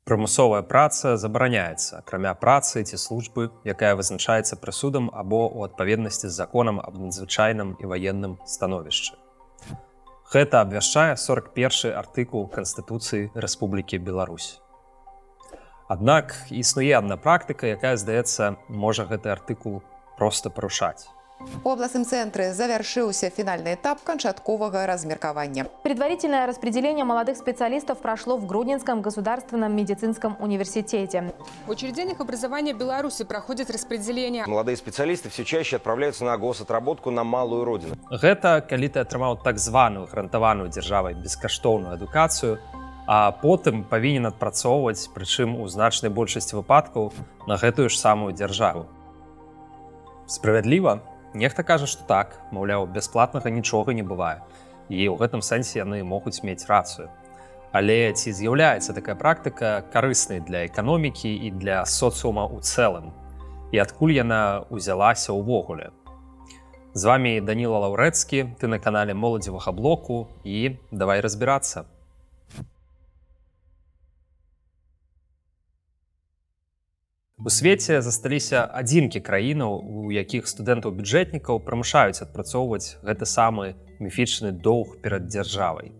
Прымусовая праца забараняецца, акрамя працы ці службы, якая вызначаецца прысудам або ў адпаведнасці з законам аб надзвычайным і ваенным становішчы. Гэта абвяшчае 41 артыкул Канстытуцыі Рэспублікі Беларусь. Аднак існуе адна практыка, якая, здаецца, можа гэты артыкул проста парушаць. У областном центре завершился финальный этап канчатковага размеркавання. Предварительное распределение молодых специалистов прошло в Гродненском государственном медицинском университете. В учреждениях образования Беларуси проходит распределение. Молодые специалисты все чаще отправляются на госотработку на малую родину. Гэта калі ты атрымаў так званую гарантаваную дзяржавай бескаштоўную адукацыю, а потым павінен адпрацоўваць, прычым у значнай большасці выпадкаў, на гэтую ж самую дзяржаву. Справядліва? Нехта кажа, што так, маўляў, бясплатнага нічога не бывае. І ў гэтым сэнсе яны могуць мець рацыю. Але ці з'яўляецца такая практыка карыснай для эканомікі і для соцыума ў цэлым? І адкуль яна ўзялася ўвогуле? З вамі Даніла Лаўрэцкі, ты на канале Моладзевага блоку, і давай разбірацца. У свеце засталіся адзінкі краінаў, у якіх студэнтаў-бюджэтнікаў прымушаюць адпрацоўваць гэты самы міфічны доўг перад дзяржавай.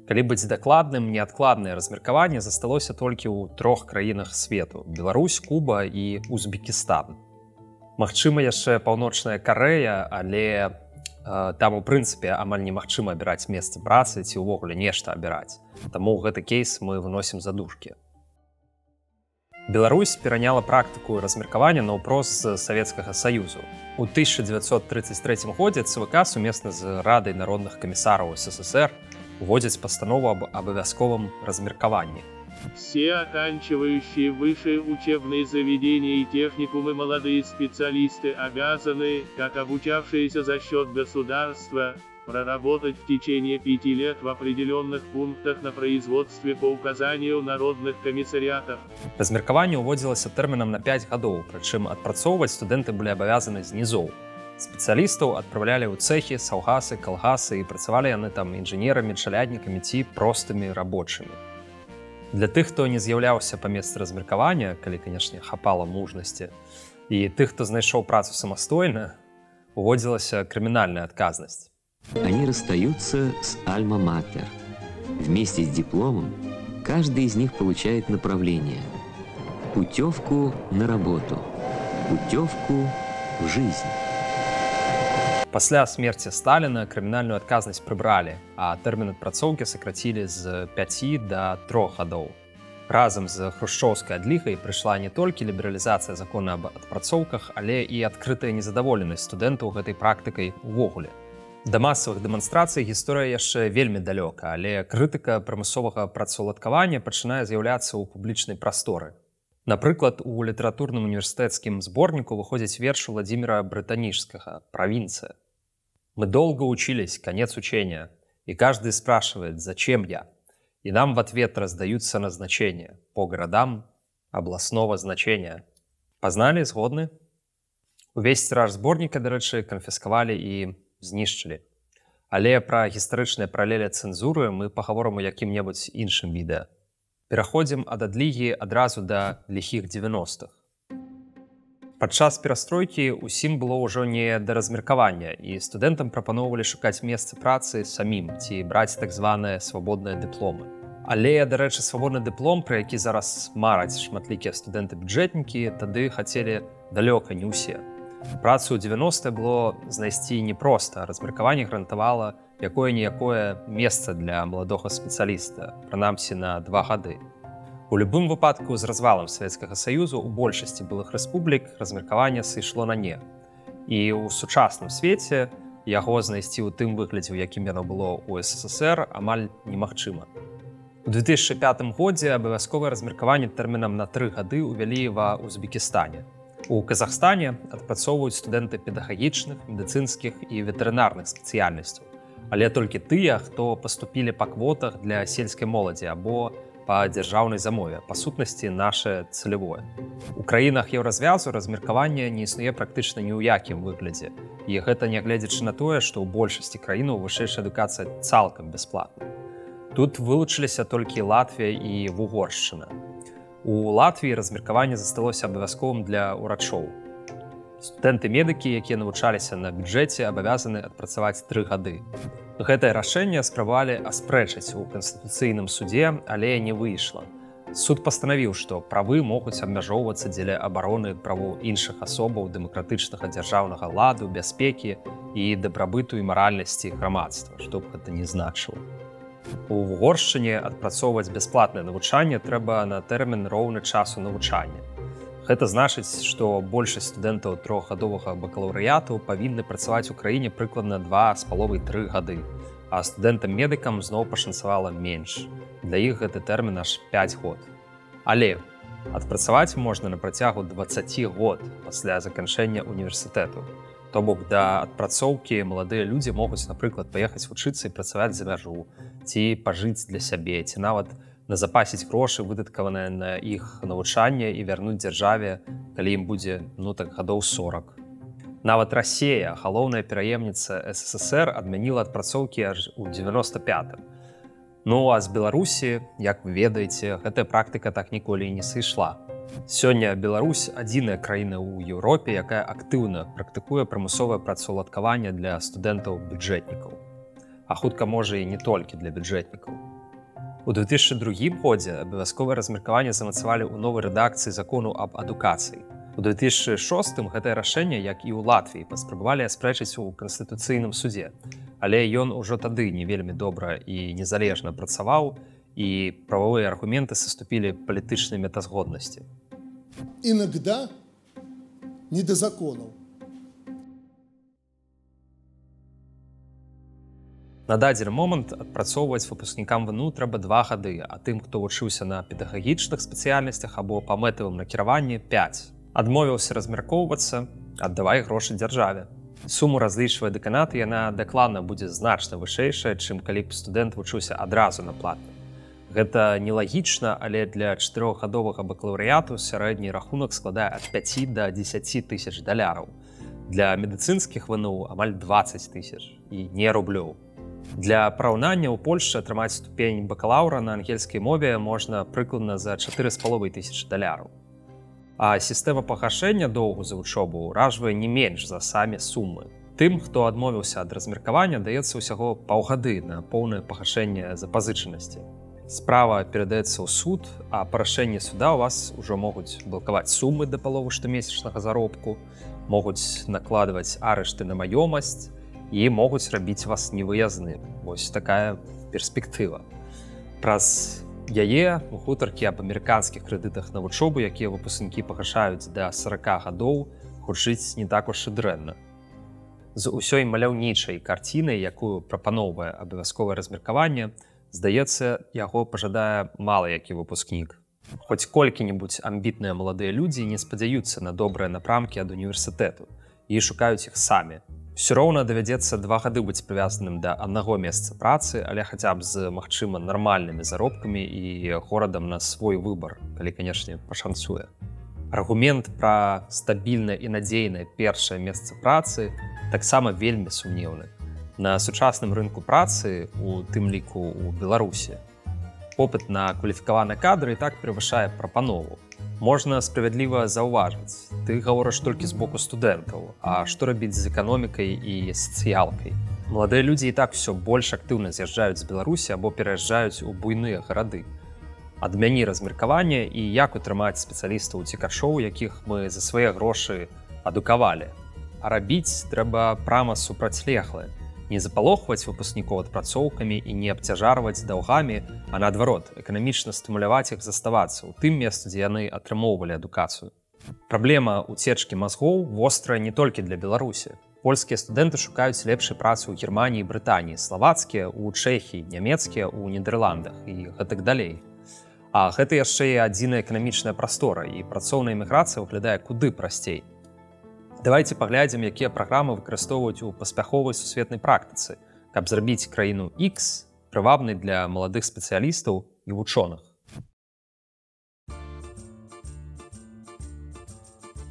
Калі быць дакладным, неадкладнае размеркаванне засталося толькі ў трох краінах свету – Беларусь, Куба і Узбекістан. Магчыма, яшчэ Паўночная Карэя, але там у прынцыпе амаль немагчыма абіраць месца працы ці ўвогуле нешта абіраць. Таму гэты кейс мы выносім за дужкі. Беларусь пераняла практыку размеркавання наўпрост з Савецкага Саюзу. У 1933 годзе ЦВК сумесна з Радай народных камісараў СССР уводзіць пастанову аб абавязковым размеркаванні. Все оканчивающие высшие учебные заведения и техникумы молодые специалисты обязаны, как обучавшиеся за счет государства, проработать в течение 5 лет в определенных пунктах на производстве по указанию народных комиссариатов. Размеркаванне уводзілася тэрмінам на 5 гадоў, прычым адпрацоўваць студэнты былі абавязаны з нізоў. Спецыялістаў адпраўлялі ў цэхі, саўгасы, калгасы, і працавалі яны там інжынерамі, чаляднікамі ці простымі рабочымі. Для тых, хто не з'яўляўся па месцы размеркавання, калі, канешне, хапала мужнасці, і тых, хто знайшоў працу самастойна, уводзілася крымінальная адказнасць. Они расстаются с Альма-Матер. Вместе с дипломом каждый из них получает направление. Путевку на работу. Путевку в жизнь. Пасля смерці Сталіна крымінальную адказнасць прыбралі, а тэрмін адпрацоўкі сакрацілі з 5 да 3 гадоў. Разам з хрушчоўскай адлігай прыйшла не толькі лібералізацыя закона аб адпрацоўках, але і адкрытая незадаволенасць студэнтаў гэтай практыкай увогуле. Да масавых дэманстрацый гісторыя яшчэ вельмі далёка, але крытыка прымусовага працаўладкавання пачынае з'яўляцца ў публічнай прасторы. Напрыклад, у літаратурным універсітэцкім зборніку выходзіць верш Владимира Брытаніжскага «Провинция». Мы долго учились, конец учения, и каждый спрашивает, зачем я? И нам в ответ раздаются назначения по городам областного значения. Пазналі, згодны? Увесь тираж зборніка, дарэчы, канфіскавалі і знішчылі. Але пра гістарычныя паралелі цэнзуры мы пагаворым у якім-небудзь іншым відэа. Пераходзім ад адлігі адразу да ліхіх 90-х. Падчас перастройкі ўсім было ўжо не да размеркавання, і студэнтам прапаноўвалі шукаць месца працы самім ці браць так званыя свабодныя дыпломы. Але, дарэчы, свабодны дыплом, пра які зараз мараць шматлікія студэнты-бюджэтнікі, тады хацелі далёка не ўсе. Працу ў 90-е было знайсці непроста, размеркаванне гарантавала якое-ніякое месца для маладога спецыяліста, прынамсі на 2 гады. У любым выпадку з развалам Савецкага Саюзу ў большасці былых рэспублік размеркаванне сышло на не. І ў сучасным свеце яго знайсці ў тым выглядзе, у якім яно было ў СССР, амаль немагчыма. У 2005 годзе абавязковае размеркаванне тэрмінам на 3 гады ўвялі ва Узбекістане. У Казахстане адпрацоўваюць студэнты педагагічных, медыцынскіх і ветэрынарных спецыяльнасцяў, але толькі тыя, хто паступілі па квотах для сельскай моладзі або па дзяржаўнай замове, па сутнасці наше цалявое. У краінах Еўразвязу размеркаванне не існуе практычна ні ў якім выглядзе. І гэта нягледзячы на тое, што ў большасці краінаў вышэйшая адукацыя цалкам бясплатна. Тут вылучыліся толькі Латвія і Вугоршчына. У Латвіі размеркаванне засталося абавязковым для ўрачоў. Студэнты-медыкі, якія навучаліся на бюджэце, абавязаны адпрацаваць 3 гады. Гэтае рашэнне спрабавалі аспрэчыць у канстытуцыйным судзе, але не выйшла. Суд пастанавіў, што правы могуць абмяжоўвацца дзеля абароны правоў іншых асобаў, дэмакратычнага дзяржаўнага ладу, бяспекі і дабрабыту і маральнасці грамадства, што б гэта не значыла. У Угоршчыне адпрацоўваць бясплатнае навучанне трэба на тэрмін роўны часу навучання. Гэта значыць, што большасць студэнтаў трохгадовага бакалаўрыяту павінны працаваць у краіне прыкладна 2,5-3 гады, а студэнтам-медыкам зноў пашанцавала менш. Для іх гэты тэрмін аж 5 год. Але адпрацаваць можна на працягу 20 год пасля заканчэння універсітэту. То бок да адпрацоўкі маладыя людзі могуць, напрыклад, паехаць вучыцца і працаваць за мяжу, ці пажыць для сябе, ці нават назапасіць грошы, выдаткаваныя на іх навучанне, і вярнуць дзяржаве, калі ім будзе, ну так, гадоў 40. Нават Расея, галоўная пераемніца СССР, адмяніла адпрацоўкі аж у 95-м. Ну а з Беларусі, як вы ведаеце, гэтая практыка так ніколі і не сышла. Сёння Беларусь адзіная краіна ў Еўропе, якая актыўна практыкуе прымусовае працаўладкаванне для студэнтаў-бюджэтнікаў. А хутка можа і не толькі для бюджэтнікаў. У 2002 годзе абавязковае размеркаванне замацавалі ў новай рэдакцыі закону аб адукацыі. У 2006 гэтае рашэнне, як і ў Латвіі, паспрабавалі аспрэчыць у канстытуцыйным судзе. Але ён ужо тады не вельмі добра і незалежна працаваў, і прававыя аргументы саступілі палітычнай мэтазгоднасці. Иногда не до законов. На дадзены момант адпрацоўваць выпускнікам ВНУ трэба 2 гады, а тым, хто вучыўся на педагагічных спецыяльнасцях або па мэтавым накіраванні 5. Адмовіўся размяркоўвацца, аддавай грошы дзяржаве. Суму разлічвае дэканат, і яна дакладна будзе значна вышэйшая, чым калі б студэнт вучыўся адразу на платным. Гэта нелагічна, але для 4-гадовага бакалаўрыяту сярэдні рахунак складае ад 5 до 10 тысяч даляраў. Для медыцынскіх ВНУ амаль 20 тысяч і не рублёў. Для параўнання, ў Польшчы атрымаць ступень бакалаўра на ангельскай мове можна прыкладна за 4,5 тысячы даляраў. А сістэма пагашэння доўгу за вучобу ўражвае не менш за самі сумы. Тым, хто адмовіўся ад размеркавання, даецца ўсяго паўгады на поўнае пагашэнне запазычанасці. Справа перадаецца ў суд, а па рашэнні суда у вас ужо могуць блакаваць сумы да паловы штомесячнага заробку, могуць накладваць арышты на маёмасць і могуць рабіць вас невыязным. Вось такая перспектыва. Праз яе гутаркі аб амерыканскіх крэдытах на вучобу, якія выпускнікі пагашаюць да 40 гадоў, гучыць не так уж і дрэнна. З усёй маляўнічай карцінай, якую прапаноўвае абавязковае размеркаванне, здаецца, яго пажадае мала які выпускнік. Хоць колькі-небудзь амбітныя маладыя людзі не спадзяюцца на добрыя напрамкі ад універсітэту і шукаюць іх самі. Усё роўна давядзецца 2 гады быць прывязаным да аднаго месца працы, але хаця б з, магчыма, нармальнымі заробкамі і горадам на свой выбар, калі, канешне, пашанцуе. Аргумент пра стабільнае і надзейнае першае месца працы таксама вельмі сумнеўны. На сучасным рынку працы, у тым ліку у Беларусі, попыт на кваліфікаваныя кадры і так перавышае прапанову. Можна справядліва заўважыць, ты гаворыш толькі з боку студэнтаў, а што рабіць з эканомікай і сацыялкай? Маладыя людзі і так усё больш актыўна з'язджаюць з Беларусі або пераязджаюць у буйныя гарады. Адмяні размеркаванне і як утрымаць спецыялістаў-уцекачоў, якіх мы за свае грошы адукавалі. А рабіць трэба прама супрацьлеглае. Не запалохваць выпускнікоў адпрацоўкамі і не абцяжарваць даўгамі, а наадварот, эканамічна стымуляваць іх заставацца ў тым месцы, дзе яны атрымоўвалі адукацыю. Праблема уцечкі мазгоў вострая не толькі для Беларусі. Польскія студэнты шукаюць лепшай працы ў Германіі і Брытаніі, славацкія ў Чэхіі, нямецкія ў Нідерландах і гэтак далей. А гэта яшчэ і адзіная эканамічная прастора, і працоўная эміграцыя выглядае куды прасцей. Давайте паглядзім, якія праграмы выкарыстоўваюць у паспяховай сусветнай практыцы, каб зрабіць краіну X прывабнай для маладых спецыялістаў і вучоных.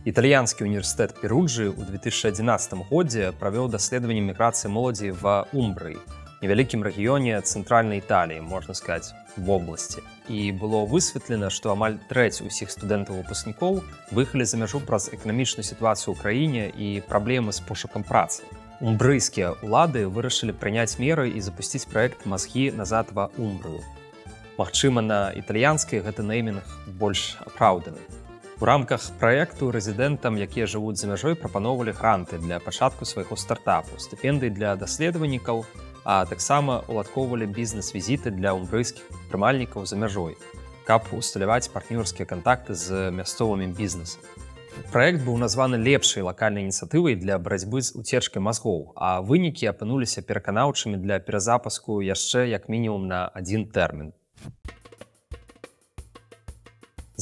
Італьянскі універсітэт Перуджы ў 2011 годзе правёў даследаванне міграцыі моладзі ва Умбрыі, невялікім рэгіёне цэнтральнай Італіі, можна сказаць, вобласці. І было высветлена, што амаль трэць усіх студэнтаў-выпускнікоў выехалі за мяжу праз эканамічную сітуацыю ў краіне і праблемы з пошукам працы. Умбрыйскія ўлады вырашылі прыняць меры і запусціць праект «Мазгі назад ва Умбрыю». Магчыма, на італьянскай гэты неймінг больш апраўданы. У рамках праекту рэзідэнтам, якія жывуць за мяжой, прапаноўвалі гранты для пачатку свайго стартапу, стыпендыі для даследавальнікаў, а таксама уладкоўвалі бізнес-візіты для умбрыйскіх прадпрымальнікаў за мяжой, каб усталяваць партнёрскія кантакты з мясцовымі бізнесамі. Праект быў названы лепшай лакальнай ініцыятывай для барацьбы з уцечкай мазгоў, а вынікі апынуліся пераканаўчымі для перазапуску яшчэ як мінімум на адзін тэрмін.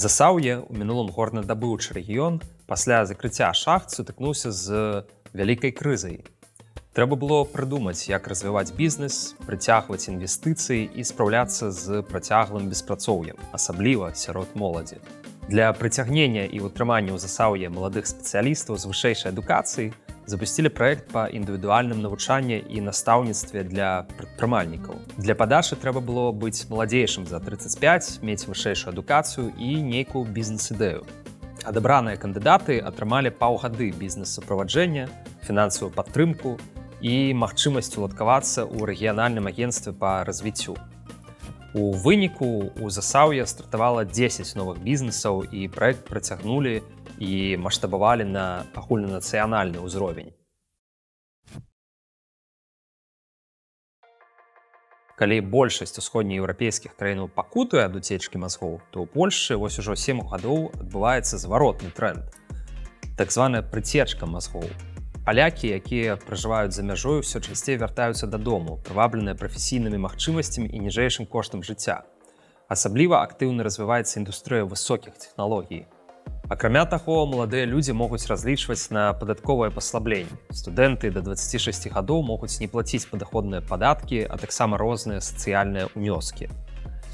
Засаўе, у мінулым горнадабыўчы рэгіён, пасля закрыцця шахт сутыкнуўся з вялікай крызай. Трэба было прыдумаць, як развіваць бізнес, прыцягваць інвестыцыі і спраўляцца з працяглым беспрацоўем, асабліва сярод моладзі. Для прыцягнення і ўтрымання ў Засаўе маладых спецыялістаў з вышэйшай адукацыі запусцілі праект па індывідуальным навучанні і настаўніцтве для прадпрымальнікаў. Для падачы трэба было быць маладзейшым за 35, мець вышэйшую адукацыю і нейкую бізнес-ідэю. Адабраныя кандыдаты атрымалі паўгады бізнес-суправаджэння, фінансавую падтрымку і магчымасць уладкавацца ў рэгіянальным агенцтве па развіццю. У выніку у Засаўе стартавала 10 новых бізнесаў, і праект працягнулі і маштабавалі на агульнанацыянальны ўзровень. Калі большасць усходнееўрапейскіх краінаў пакутуе ад уцечкі мазгоў, то ў Польшчы вось ужо 7 гадоў адбываецца зваротны трэнд, так званая прыцечка мазгоў. Палякі, якія пражываюць за мяжой, усё часцей вяртаюцца дадому, прывабленыя прафесійнымі магчымасцямі і ніжэйшым коштам жыцця. Асабліва актыўна развіваецца індустрыя высокіх тэхналогій. Акрамя таго, маладыя людзі могуць разлічваць на падатковае паслабленне. Студэнты да 26 гадоў могуць не плаціць падаходныя падаткі, а таксама розныя сацыяльныя ўнёскі.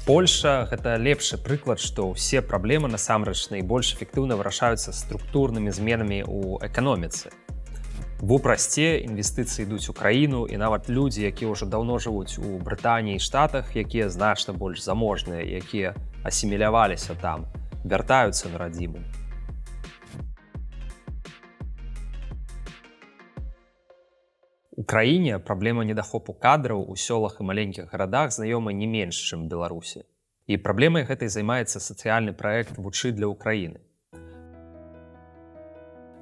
Польша гэта лепшы прыклад, што ўсе праблемы насамрэч найбольш эфектыўна вырашаюцца структурнымі зменамі ў эканоміцы. Вупрасце інвестыцыі ідуць у краіну, і нават людзі, якія ўжо даўно жывуць у Брытаніі і Штатах, якія значна больш заможныя, якія асіміляваліся там, вяртаюцца на радзіму. У краіне праблема недахопу кадраў у сёлах і маленькіх гарадах знаёма не менш, чым Беларусі. І праблемай гэтай займаецца сацыяльны праект «Вучы для Украіны».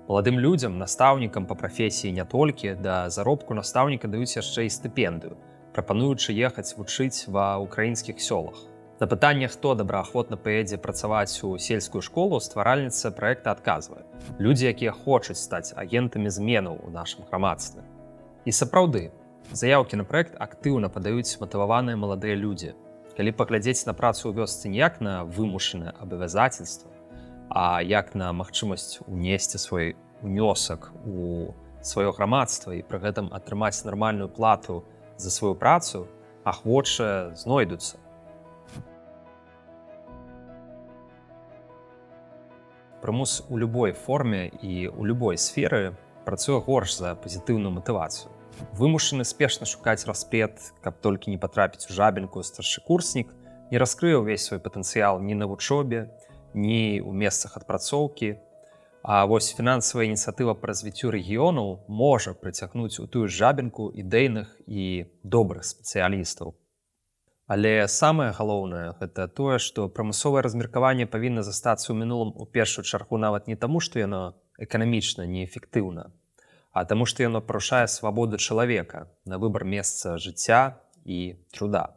Маладым людзям, настаўнікам па прафесіі не толькі, да заробку настаўніка даюць яшчэ і стыпендыю, прапануючы ехаць вучыць ва ўкраінскіх сёлах. На пытанне, хто добраахвотна паедзе працаваць у сельскую школу, стваральніца праекта адказвае: людзі, якія хочуць стаць агентамі зменаў у нашым грамадстве. І сапраўды, заяўкі на праект актыўна падаюць матываваныя маладыя людзі. Калі паглядзець на працу ў вёсцы не як на вымушанае абавязацельства, а як на магчымасць унесці свой унёсак у сваё грамадства і пры гэтым атрымаць нармальную плату за сваю працу, ахвочыя знойдуцца. Прымус у любой форме і ў любой сферы працуе горш за пазітыўную матывацыю. Вымушаны спешна шукаць распет, каб толькі не патрапіць у жабінку старшыкурснік, не раскрые ўвесь свой патэнцыял ні на вучобе, ні ў месцах адпрацоўкі. А вось фінансавая ініцыятыва па развіццю рэгіёнаў можа прыцягнуць у тую жабінку ідэйных і добрых спецыялістаў. Але самае галоўнае гэта тое, што прымусовае размеркаванне павінна застацца ў мінулым у першую чаргу нават не таму, што яно эканамічна неэфектыўна, а таму, што яно парушае свабоду чалавека на выбар месца жыцця і труда.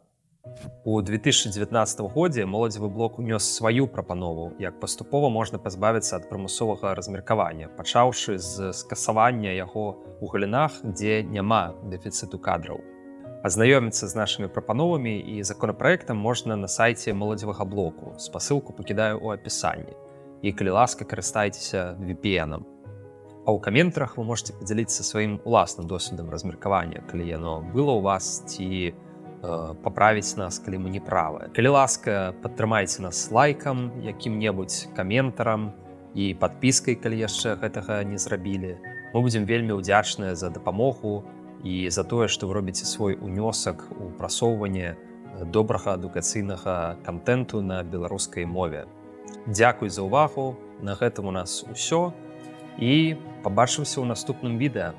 У 2019 годзе моладзевы блок унёс сваю прапанову, як паступова можна пазбавіцца ад прымусовага размеркавання, пачаўшы з скасавання яго ў галінах, дзе няма дэфіцыту кадраў. Азнаёміцца з нашымі прапановамі і законапраектам можна на сайце моладзевага блоку. Спасылку пакідаю ў апісанні. І калі ласка, карыстайцеся VPN-ам. А ў каментарах вы можете падзяліцца сваім уласным досведам размеркавання, калі яно было ў вас, ці паправіць нас, калі мы не правы. Калі ласка, падтрымайце нас лайкам, якім-небудзь каментарам і падпіскай, калі яшчэ гэтага не зрабілі. Мы будзем вельмі ўдзячныя за дапамогу і за тое, што вы робіце свой унёсак у прасоўванне добрага адукацыйнага кантэнту на беларускай мове. Дзякуй за ўвагу, на гэтым у нас усё і пабачымся ў наступным відэа.